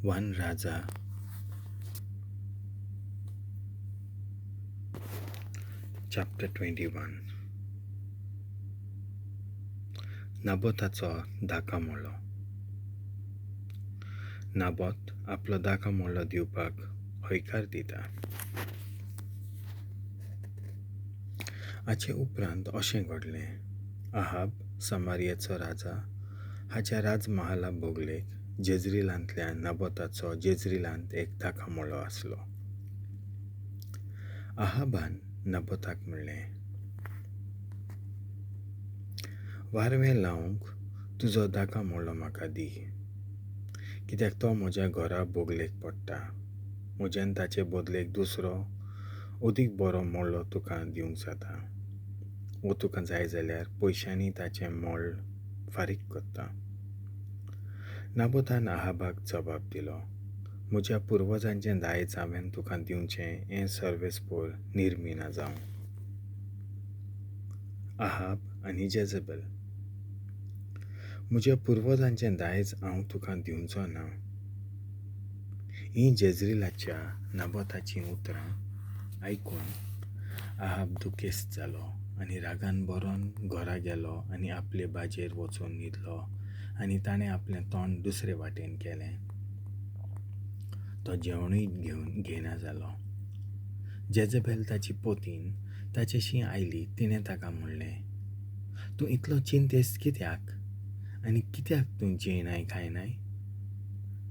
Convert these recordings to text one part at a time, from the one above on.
1 Raja chapter 21. नाबोताचो दाका मोलो. Naboth आपलो दाका मोलो दिवपाक हयकार दिता. हाचे उपरांत अशें घडलें, आहाब समारियाचो राजा हाच्या राजमहाला बगलेक जेज्रिलांतल्या नाबोताचो जेज्रिलांत एक दाका मोलो आसलो. आहाबान नाबोताक म्हणलें, वारवें लावंक तुजो दाका मोलो म्हाका दी, कित्याक तो म्हज्या घरा बगलेक पडटा. म्हज्यान ताचे बदलेक दुसरो अदीक बरो मोलो तुका दिवंक जाता, वो तुका जाय जाल्यार पयशांनी ताचें मोल फारीक करता. नाबोतान आहाबाक जबाब दिलो, म्हज्या पुर्वजांचें दायज हांवें तुका दिवचें हें सर्वेस्पोर निर्मिना जावं. आहाब आनी जेजेबेल. म्हज्या पुर्वजांचें दायज हांव तुका दिवचो ना. हीं जेज्रिलाच्या नाबोताचीं उतरां आयकून आहाब दुखेस्त जालो आनी रागान भरोन घरा गेलो आनी आपले बाजेर वचून न्हिदलो आनी ताणें आपलें तोंड दुसरे वाटेन केलें. तो जेवणूय घेयना जालो. जेजेबेल ताची पोतीन ताचेशी आयली. तिणें ताका म्हणलें, तूं इतलो चिंतेस्त कित्याक आनी कित्याक तूं जेयनाय खायनाय?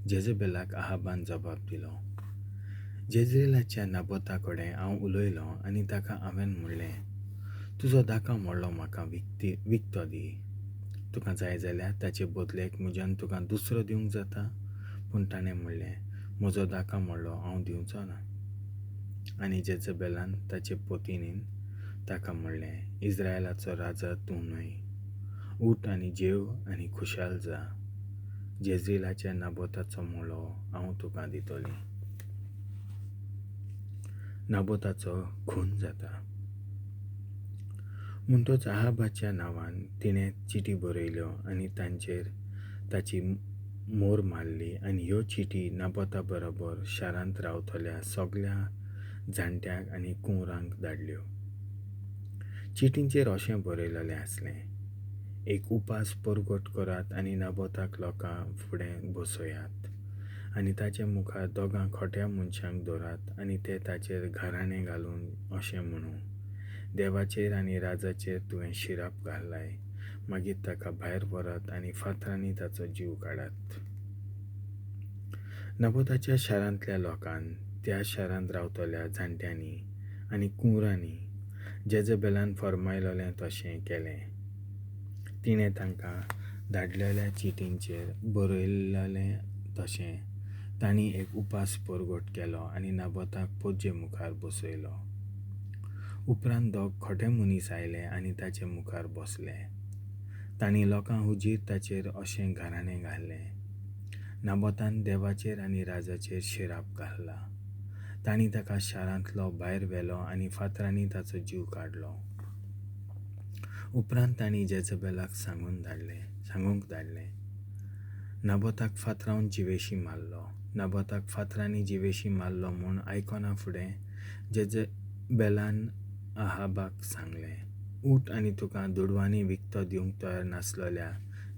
जेजेबेलाक आहाबान जबाब दिलो, जेज्रेलाच्या नाबोता कडेन हांव उलयलों आनी ताका हांवें म्हणलें, तुजो दाका मोडलो म्हाका विकतो दी. तुका जाय जाल्यार ताचे बदलेक म्हज्यान तुका दुसरो दिवंक जाता. पूण ताणें म्हणलें, म्हजो दाका मोडलो हांव दिवचो ना. आनी जेजेबेलान ताचे पोतिनीन ताका म्हणलें, इस्रायलाचो राजा तूं न्हय. उठ आनी जेव आनी खुशाल जा. जेज्रिलाच्या नाबोताचो मोलो हांव तुका दितली. नाबोताचो खून जाता. म्हणटच आहाबाच्या नांवान तिणें चिटी बरयल्यो आनी तांचेर ताची मोर मारली आनी ह्यो चिटी नाबोता बरोबर शारांत रावतल्या सगल्या जाणट्यांक आनी कुंवरांक धाडल्यो. चिटींचेर अशें बरयलेलें आसलें, एक उपास परगट करात आनी नाबोताक लोकां फुडें बसयात आनी ताचे मुखार दोगां खोट्या मनशांक दवरात आनी ते ताचेर घराणें घालून अशें म्हणू, देवाचेर आनी राजाचेर तुवें शिराप घाललाय. मागीर ताका भायर व्हरात आनी फातरांनी ताचो जीव काडात. नाबोताच्या शारांतल्या लोकान, त्या शारांत रावतल्या जाणट्यांनी आनी कुंवरांनी जेजेबेलान फर्मायलेलें तशें केलें. तिणें तांकां धाडलेल्या चिटींचेर बरयलेलें तशें तांणी एक उपास परगट केलो आनी नाबोताक पोजे मुखार बसयलो. उपरांत दोग खोटे मनीस आयले आनी ताचे मुखार बसले. तांणी लोकां हुजीर ताचेर अशें घराणें घालें, नाबोतान देवाचेर आनी राजाचेर शिराप घालला. तांणी ताका शारांतलो भायर व्हेलो आनी फातरांनी ताचो जीव काडलो. उपरांत तांणी जेजेबेलाक सांगूंक धाडलें, नाबोताक फातरावन जिवेशी मारलो. नाबोताक फातरांनी जिवेशी मारलो म्हूण आयकना फुडें जेजेबेलान आहाबाक सांगलें, उठ आनी तुका दुडवांनी विकतो दिवंक तयार नासलेल्या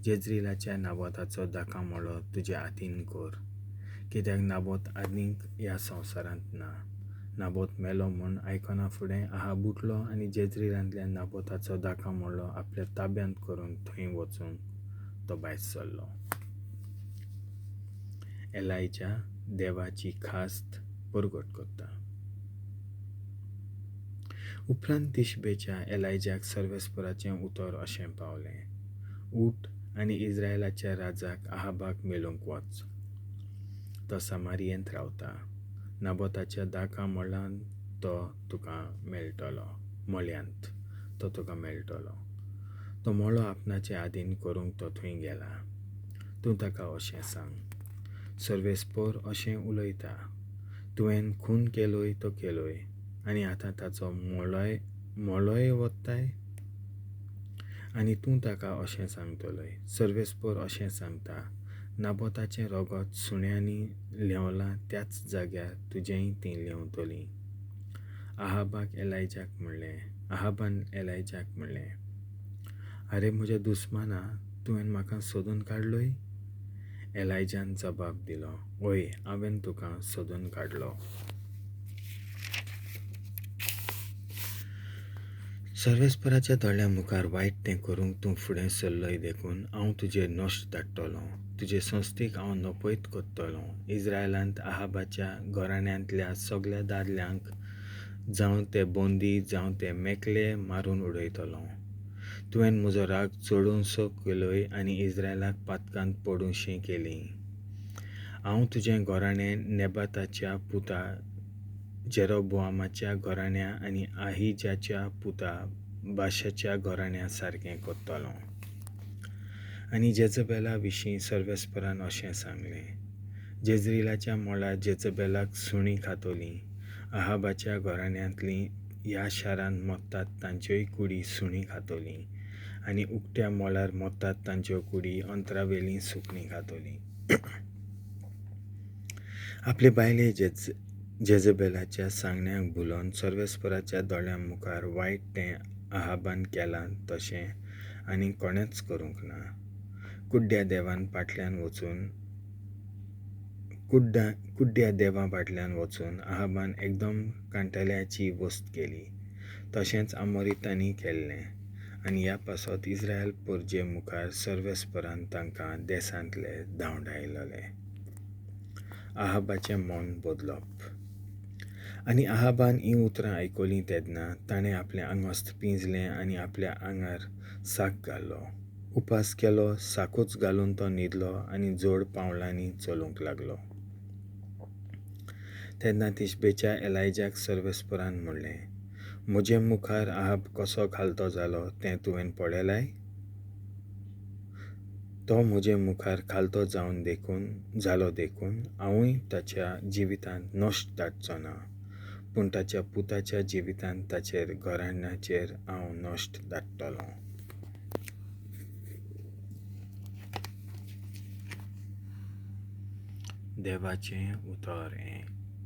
जेज्रिलाच्या नाबोताचो दाका मोलो तुजे हातीन कर, कित्याक नाबोत आनीक ह्या संवसारांत ना. नाबोत मेलो म्हूण आयकना फुडें आहाब उठलो आनी जेज्रिलांतल्या नाबोताचो दाका मोलो आपल्या ताब्यांत करून थंय वचूंक तो भायर सरलो. एलायजा देवाची खास्त परगट करता. उपरांत तिशबेच्या एलायजाक सर्वेस्पराचें उतर अशें पावलें, उठ आनी इस्रायलाच्या राजाक आहाबाक मेळूंक वच. तो समारियेंत रावता. नाबोताच्या दाका मोलांत तो तुका मेळटलो. मोल्यांत तो तुका मेळटलो. तो मोलो आपणाचे आदीन करूंक तो थंय गेला. तूं ताका अशें सांग, सर्वेस्पोर अशें उलयता, तुवें खून केलोय तो केलोय आनी आतां ताचो मोलोय वताय. आनी तूं ताका अशें सांगतलोय, सर्वेस्पोर अशें सांगता, नाबोताचें रोगोत सुण्यांनी ल्हेंवलां त्याच जाग्यार तुजेंय तीं ल्हेंवतलीं. आहाबान एलायजाक म्हणलें, आरे म्हज्या दुस्माना, तुवें म्हाका सोदून काडलोय? एलायजान जबाब दिलो, वय, हांवें तुका सोदून काडलो. सर्वेस्पराच्या दोळ्यां मुखार वायट तें करूंक तूं फुडें सरलोय देखून हांव तुजेर नश्ट धाडटलों. तुजे संस्थेक हांव नपयत करतलों. इस्रायलांत आहाबाच्या घराण्यांतल्या सगल्या दादल्यांक, जावं ते बंदी जावं ते मेकळे, मारून उडयतलों. तुवें म्हजो राग चडोवसो केलोय आनी इस्रायलाक पातकांत पडूंशी केली. हांव तुजें घराणें नेबाताच्या पुता जेरोबोआमाच्या घराण्या आनी आहिजाच्या पुता बाशाच्या घराण्या सारकें करतलों. आनी जेजबेला विशीं सर्वेस्परान अशें सांगलें, जेजरिलाच्या मळार जेजबेलाक सुणीं खातलीं. आहाबाच्या घराण्यांतलीं ह्या शारांत मरतात तांच्योय कुडी सुणीं खातलीं आनी उकत्या मळार मरतात तांच्यो कुडी अंतरावेलीं सुकणीं खातलीं. आपले बायले जेजबेलाच्या सांगण्याक भुलोवन सर्वेस्पराच्या दोळ्यां मुखार वायट तें आहाबान केलां तशें आनी कोणेंच करूंक ना. कुड्ड्या देवां फाटल्यान वचून आहाबान एकदम कांटल्याची वस्त केली, तशेंच आमोरितांनी केल्लें. आनी ह्या पासत इस्रायल परजे मुखार सर्वेस्परान तांकां देसांतले धांवडायलले. आहाबाचें मन बदलप. आनी आहाबान हीं उतरां आयकलीं तेन्ना ताणें आपलें आंगोस्त पिंजलें आनी आपल्या आंगार साक घालो. उपास केलो, साकूच घालून तो न्हिदलो आनी जोड पावलांनी चलूंक लागलो. तेन्ना तिशबेच्या एलायजाक सर्वेस्परान म्हणलें, म्हजे मुखार आहाब कसो खालतो जालो तें तुवें पळयलाय? तो म्हजे मुखार खालतो जावन जालो देखून हांवूय ताच्या जिवितांत नश्ट धाडचो ना, पूण ताच्या पुताच्या जिवितांत ताचेर घराण्याचेर हांव नश्ट धाडटलों. देवाचें उतर हें.